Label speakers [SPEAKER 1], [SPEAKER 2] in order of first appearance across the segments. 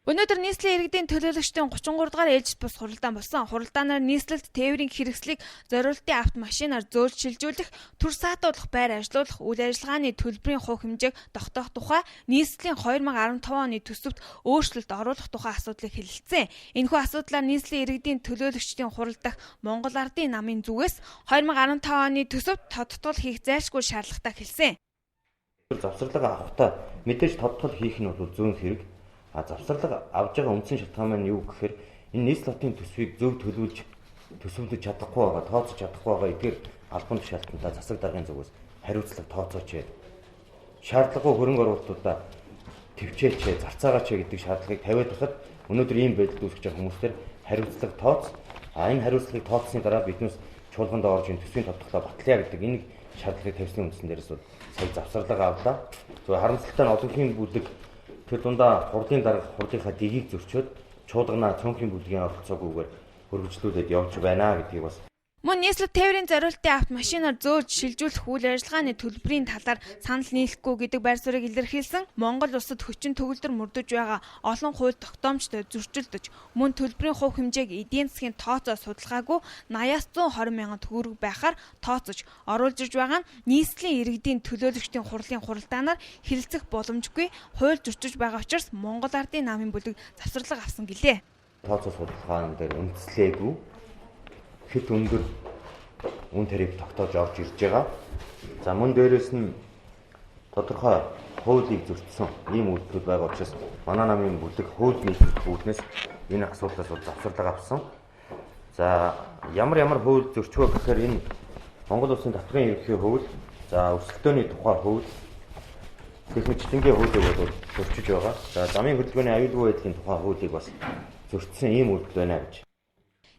[SPEAKER 1] Өнөөдөр нийслэлийн иргэдийн төлөөлөгчдийн 33 дугаар ээлжит бус хуралдаан болсон. Хуралдаанаар нийслэлд тээврийн хэрэгслийг зориултын автомашинаар зөөлж шилжүүлэх, төр саатуулах, байр ажилуулах, үйл ажиллагааны төлбөрийн хувь хэмжээг тогтоох тухай нийслэлийн 2015 оны төсөвт өөрчлөлт оруулах тухай асуудлыг хэлэлцсэн. Энэхүү асуудлаар нийслэлийн иргэдийн төлөөлөгчдийн хурал дахь Монгол Ардын намын зүгээс 2015 оны төсөвт тодтгол хийх зайлшгүй шаардлагатай хэлсэн.
[SPEAKER 2] Завсарлага авахдаа мэдээж тодтгол хийх нь бол зүүн хэрэг. А завсарлага авж байгаа үндсэн шалтгаан маань юу гэхээр энэ нийслэл хотын төсвийг зөв төлөвлөж төсөвлөж чадахгүй байгаа, тооцож чадахгүй байгаа эдгээр албан тушаалтандаа засаг даргын зүгээс хариуцлага тооцооч. Шаардлагагүй хөрөнгө оруулалтуудаа төвчээч, зарцаагаач гэдэг шаардлагыг тавиад байхад өнөөдөр ийм байдалд үүсгэж байгаа хүмүүстээр хариуцлага тооц. А энэ хариуцлагыг тооцсны дараа биднээс чуулганд орж энэ төсвийн тодтголоо батлая гэдэг энэ шаардлагыг тавьсны үндсэн дээрээс бол сая завсарлага авлаа. Зөв харамсалтай нь олонхын бүлэг тэр дундаа хурлын дарга хурлынхаа дэгийг зөрчөөд чуулганаа цөөнхийн бүлгийн оролцоогүйгээр хөргөжлүүлээд явж байна гэдгийг бас.
[SPEAKER 1] Мөн нийслэл тээврийн зориултын автомашинаар зөөлж шилжүүлэх үйл ажиллагааны төлбөрийн талаар санал нийлэхгүй гэдэг байр суурийг илэрхийлсэн. Монгол улсад хүчин төгөлдөр мөрдөж байгаа олон хууль тогтоомжтой зөрчилдөж, мөн төлбөрийн хувь хэмжээг эдийн засгийн тооцоо судалгаагүй 80-аас 120 мянган төгрөг байхаар тооцож оруулж ирж байгаа нь нийслэлийн иргэдийн төлөөлөгчдийн хурлын хуралдаанаар хэлэлцэх боломжгүй хууль зөрчиж байгаа учраас Монгол Ардын намын бүлэг завсарлага авсан гэлээ.
[SPEAKER 2] Тооцоо судалгаан дээр үндэслээгүй хэд өндөр үн тариф тогтоож орж ирж байгаа. За мөн дээрэс нь тодорхой хуулийг зөрчсөн ийм үйлдэлүүд байгаа учраас манай намын бүлэг хууль нийтлэх үүднээс энэ асуудлаас бол завсарлага авсан. За ямар ямар хууль зөрчвөө гэхээр энэ Монгол Улсын татварын ерөнхий хууль, за өрсөлдөөний тухай хууль, гэх мэтчилэнгийн хуулийг бол зөрчиж байгаа. За замын хөдөлгөөний аюулгүй байдлын тухай хуулийг бас зөрчсөн ийм үйлдэл байна гэж.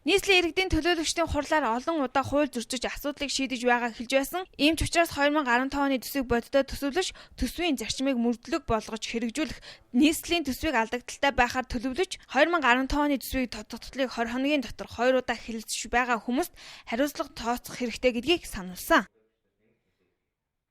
[SPEAKER 1] Нийслэлийн иргэдийн төлөөлөгчдийн хурлаар олон удаа хууль зөрчиж асуудлыг шийдэж байгааг хэлж байсан. Ийм ч учраас 2015 оны төсвийг бодиттой төсөвлөж, төсвийн зарчмыг мөрдлөг болгож хэрэгжүүлэх, нийслэлийн төсвийг алдагдaltaй байхаар төлөвлөж, 2015 оны төсвийг тодтолтыг 20 хоногийн дотор 2 удаа хэлэлцэж байгаа хүмүүст хариуцлага тооцох хэрэгтэй гэдгийг сануулсан.